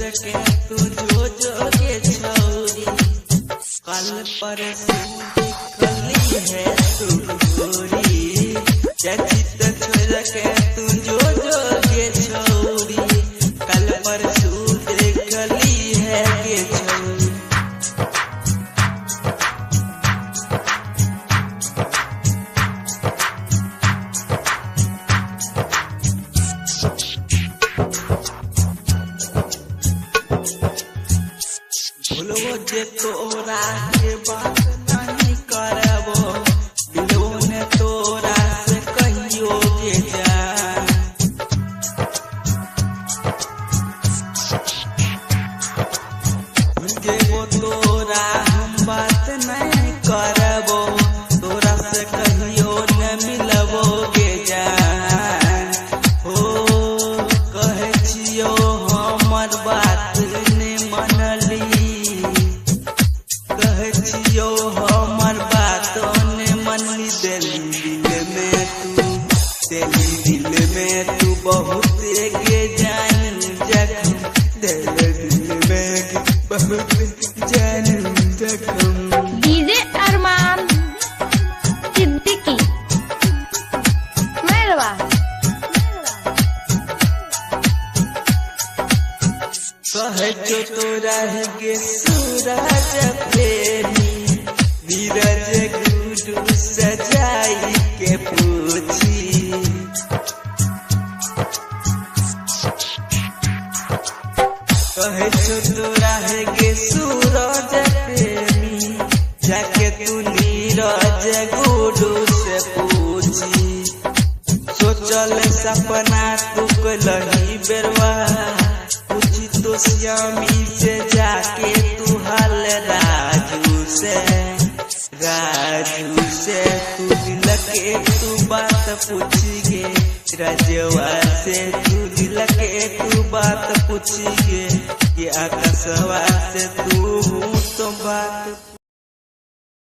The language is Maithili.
छोड़ के तू जो जो गे छौरी, कल परसों देखली है तू गोरी। चाची तो छोड़ के तू जो जो गे छौरी, कल परसों देखली है गे छौरी। भूलबो जे तोरा के बात नहीं करबो, दिलबो ने तोरा से कहियो गे जान। भूल जेबो तोरा हम बात नहीं करबो, तोरा से कहियो न मिलबो गे जान। हो कहै छियो हमर बात ने मनली, कहै छियो हमर बात ने मनली। देली दिल में तू, देली दिल में तू बहुत गे जान जखम, देली दिल में बहुत जान जखम। डीजे अरमान सिद्दीकी मैरवा। कहै छौ तोरा गे सूरज प्रेमी, नीरज गुडू सजाई के पूछी। कहै छौ तोरा गे सूरज प्रेमी, जाके तू नीरज गुडू से पूछी। सोचल सपना तू कलही बेरवा, पूछी तो श्यामी से जाके तू हाल राजू से, राजू से तू दिल के तू बात पूछी गे, राजवा से तू दिल के तू बात पूछी गे, ये आकाशवा से तू तो बात।